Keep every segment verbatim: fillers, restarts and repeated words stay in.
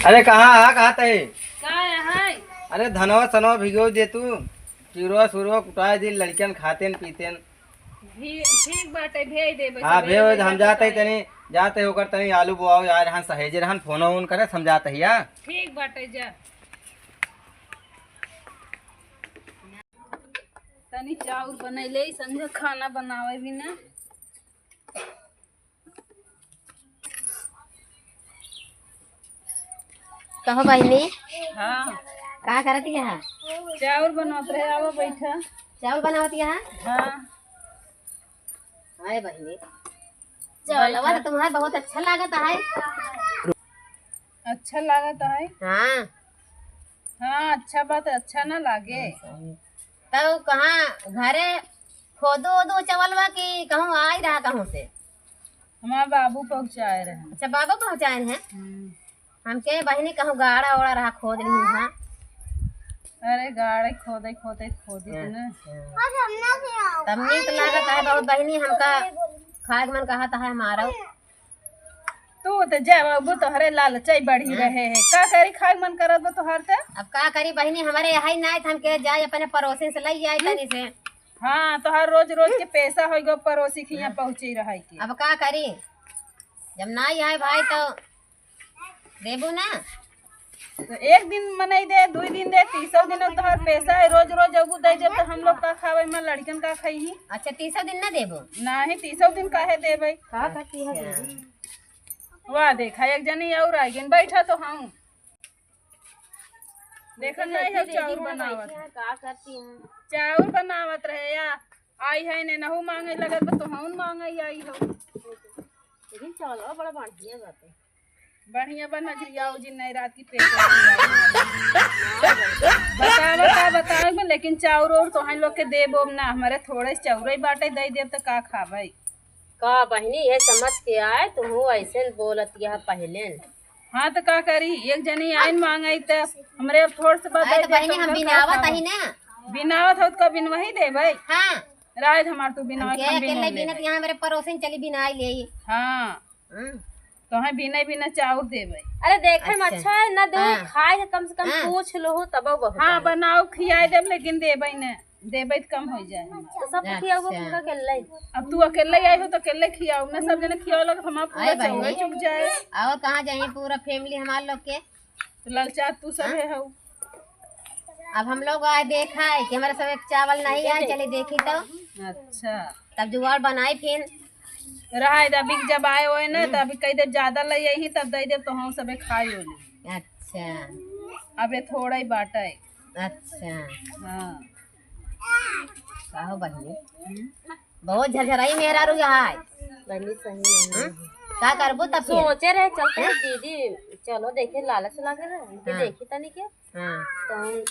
अरे कहाँ हा, कहाँ तई? का है? अरे धनवा सनवा भिगो दे तू, चिरवा सुरवा कुटाए दी, लड़कन खातेन पीतेन। भी-, ठीक बाटे, भेज देबे, हाँ, सबेरे भेज, लइके हम जाते जाए। तनी, जाते होकर तनी आलू बोआओ यार, यहाँ सहेजे रहन, फोन वोन करे, समझाते ही, हाँ? ठीक बाटे, जा। तनी चाउर बनैले, संझा खाना बनावे भी ना। कहो बहिनी। हाँ। का करत यहाँ? चाउर बनावत रहे, आवा बैठा। चाउर बनावत यहाँ? हाँ। हाय बहिनी, चलवा तो तुम्हार बहुत अच्छा लागत है। अच्छा लागत है? हाँ। हाँ, अच्छा बात, अच्छा ना लागे। तब कहाँ घरे खोदो ओदो चवलवा कि कहूँ आई रहा कहूँ से? हमार बाबू पहुँचाए रहे। अच्छा, बाबू पहुँचाए हैं? हम्म। हमके बहिनी कहूँ गाड़ा ओड़ा रहा खोद ली हाँ। अरे गाड़े खोदे खोदे खोदी तू ना। अच्छा। तब नीक लागत है बहुत बहिनी, हमका खाए के मन कहत है हमारो। तू तो जाए बाबू, तोहरे लालच ही बढ़ी हाँ। रहे है। का करी, खाए के मन करत बा तोहर ते? अब का करी बहिनी, हमारे यहाँ ही ना है, तो हम के जाए अपने पड़ोसी से लई आए तनी से। हाँ, तोहर रोज रोज के पैसा होई गो पड़ोसी के यहाँ पहुँची रहे के। अब का करी, जब ना आए भाई तो देबू ना? तो एक दिन मनई दे, दुई दिन दे, तीसौ दिन अब तोहर पैसा है, रोज रोज अबू दे जब तो हम लोग का खावे में लड़कन का खाई ही? अच्छा, तीसौ दिन ना देबू? नाही, तीसौ दिन काहे देबे? का करती है अच्छा। दीदी? वाह, देखा एक जनी और आ गई, बैठा तो हम। देखा नहीं है चाउर बनावत। का करती हैं? चाउर बनावत रहे या आई है ने नहु मांगे लगत बा, तो हउन मांगे आई हो। लेकिन चाउर बड़ा बढ़िया बाटे। बढ़िया बा, नजरिया हो जी, नई रात की पेट। बतावा का बतावे में, लेकिन चाउर और तोहन लोग के देब ओब ना, हमारे थोड़े चाउर ही बाटे, दे देब तो का खाबे? का बहिनी, ये समझ के आए, तुहू ऐसे बोलत यह पहले। हाँ तो का करी, एक जनी आइन मांगई त हमरे अब थोड़ से बाद अरे दे तो दे बहिनी, तो हम उधर का बिनावत खाबे? ही ना। बिनावत हो तो का बिनवही देबे? हाँ। राज हमार तू बिनावत, हमके हम अकेले बिनव बिनत लेबे। यहाँ मेरे पड़ोसिन चली बिनाई ले। हाँ। हम्म। तोहे बिना बिना चाउर देबे। अरे देखे में अच्छा। अच्छा है ना, दो हाँ। खाए के कम से कम हाँ। पूछ लो हो तब बहुत हाँ, है। बनाओ खियाए देब, लेकिन देबे न, देबे त कम हो जाए हमार। तो सब खियाओ अच्छा। उनका अकेले। अब तू अकेले आई हो तो अकेले खियाओ ना, सब जने खियाओ लग हमार पूरा आए बहिनी। चौरे चुक जाए। और कहाँ जाए पूरा फैमिली हमार लोग के? तो ललचात तू सब हाँ? है हऊ। अब हम लोग आए देखा है कि हमारे सब एक चावल नहीं आए, चले देखी तो। अच्छा। तब जुगाड़ बनाए फिर। रहा है, अभी जब आए होए ना, हम्म। तब कह दे ज्यादा ले आई, तब दे दे तो हम सबे खाए होली। अच्छा। अब ये थोड़ा ही बाटा है। अच्छा। हाँ। का हो बहिनी? हम्म। बहुत झरझराई मेहरारू यहाँ है। बहिनी सही में। हम्म? का करबो तब फिर? सोचे रहे चलते हैं हैं? दीदी, चलो देखे लालच लागे है, इनके हाँ। देखी तनी के। हाँ। तो हम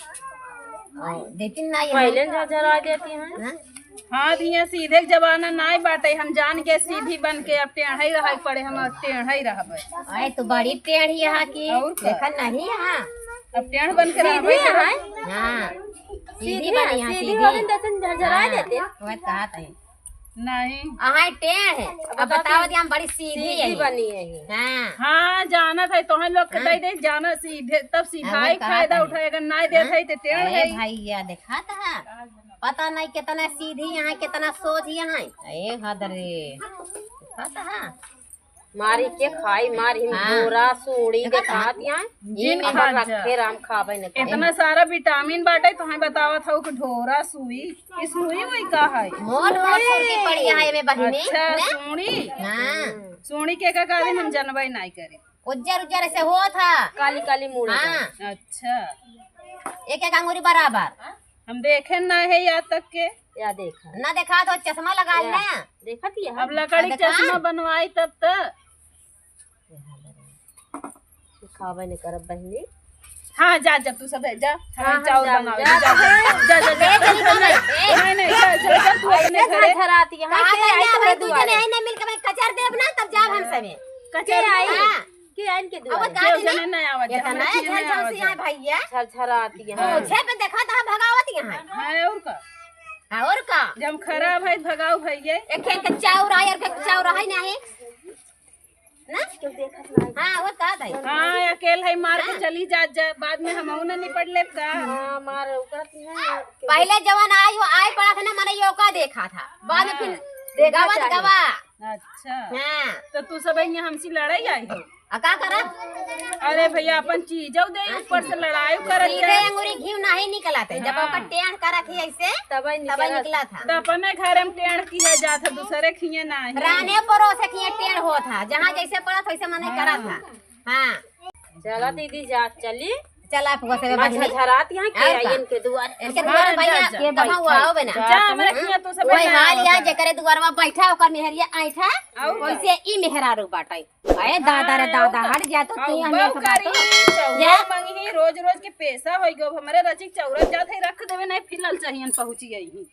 और देती ना ये पहले हम। झरझरा देती हैं। हाँ? हाँ, तो यहाँ सीधे के जमाना नाई बाटे, हम जान के सीधी बन के अब टेढ़ा ही रहे पड़े, हम अब टेढ़ा ही रहबे। अरे तो बड़ी टेढ़ी यहाँ की, और का? देखा नहीं यहाँ। अब टेढ़ बन के सीधी रहबे यहाँ करब। है? हाँ। सीधी सीधी बनी है, यहाँ, सीधी सीधी। वाले जैसे झरझरा हाँ, देते। वह कहा था। नहीं। अहाँ टेढ़ है। अब अब बताओ बताओ। दिया हम बड़ी सीधी सीधी है। बनी है। हाँ। हाँ, जानत है, तोहन लोग के हाँ। दे दे, जाना सीधे, तब सीधा अब ही कहा फायदा था। उठाए, अगर नाई देत हाँ। है, तो टेढ़ अरे है। भैया, देखा था? पता नहीं कितना सीधी यहाँ, कितना सोझ यहाँ। ए हद रे। देखा था? मारी के खाई, मारी हाँ। बोरा, सूड़ी देखा था? दिखात यहाँ। जिन ई खा अपन जा। रखे राम खाबे न करे। इतना सारा विटामिन बाटे, तोहे बतावत हूँ कि ढोरा सुई, ई सुई वही का है? मोट मोट सुई पड़ी है एमे बहिनी, अच्छा, ने? सूड़ी? हाँ। सूड़ी के का कहले हम जनबे नहीं करे। उज्जर उज्जर ऐसे होत है। काली काली मुड़ी हाँ। का। अच्छा। एक एक अंगूरी बराबर। हम देखे ना है यहाँ तक के। या देखा। ना देखा तो चश्मा लगा या। ले। देखा थी अब हम। लकड़ी अब देखा। चश्मा बनवाई तब तो। खावे नहीं करब बहिनी। हाँ, जा, जा, तू सब है, जा। हाँ, हमें हम चाउर जाब, बनावे, जा। जा, जा, जा, जा, जा, ए, जा, चली जा, तो जा। नहीं, ए। नहीं, नहीं, जा, जा, जा, तू अपने ऐसे घरे। झरझराती है, कहाँ के गई आई है तोहरे हमारे दू दुआरे? जने, आई ना मिलके भाई कचर देब ना, तब जाब हम सभी। कचर के आई? हाँ। के आइन के अब दुआरे? का केहू जने? जने नहीं आवत, इतना हमरा है किसी नहीं झरझर आवत से है। यहाँ भैया। झरझराती है। हाँ। मुझे पे देखा था भगावत यहाँ। हाँ, और का? हाँ, और का? जब खराब है, भगाओ भैया। एक खेत के चाउर आए, और खेत के चाउर है नहीं। ना? केहू देखत ना। हाँ, वो का दाई? हाँ, अकेल है, मार के हाँ। चली जात जा, बाद में हमहू ना निपट लेब का? हाँ, मार ओकरा की है। पहिले जवन आई, वो आई पड़ा था ना, मने यो का देखा था। बाद में हाँ। फिर देखा गवा त चाही। गवा। अच्छा। हाँ। तो तू सब यहाँ हमसे लड़ाई आई हो? आ का करब? अरे भैया, अपन चीजौ दे, ऊपर से लड़ाई करत सीधे है। अंगुरी घी नहीं निकलत है। जब हाँ। ओकर टेढ़ करत ही ऐसे, तबै तबै निकलत। निकलत है। तो अपने घर में टेढ़ किया जात है, दूसरे खिए नहीं। राने परोसे खिए टेढ़ होत है, जहाँ जैसे पड़त वैसे मने हाँ। करत है। हाँ। चला दीदी, जा चली। चला फुआ से अच्छा बहिनी। झरात यहाँ के और का? आइयन के दुआर। इनके हाँ, दुआर जा, भैया, जा। के कहाँ भाई, हुआ हो बना? जा, जा, हमरे हम्म? खिया तो सब वही बना हाल होता यहाँ है। जेकरे दुआर में बैठा, ओकर मेहरिया ऐठा, और का? वैसे ई मेहरारू बाटे। अरे दादा रे हाँ, दादा, और का? हट जा तो और तू हमें बहू का बात करी, चौरा जा। मंगही, रोज रोज के पैसा होई गो। हमरे रचिक चौरा जात है, रख देवे नहीं, फिर ललचहियन पहुँची आई ही।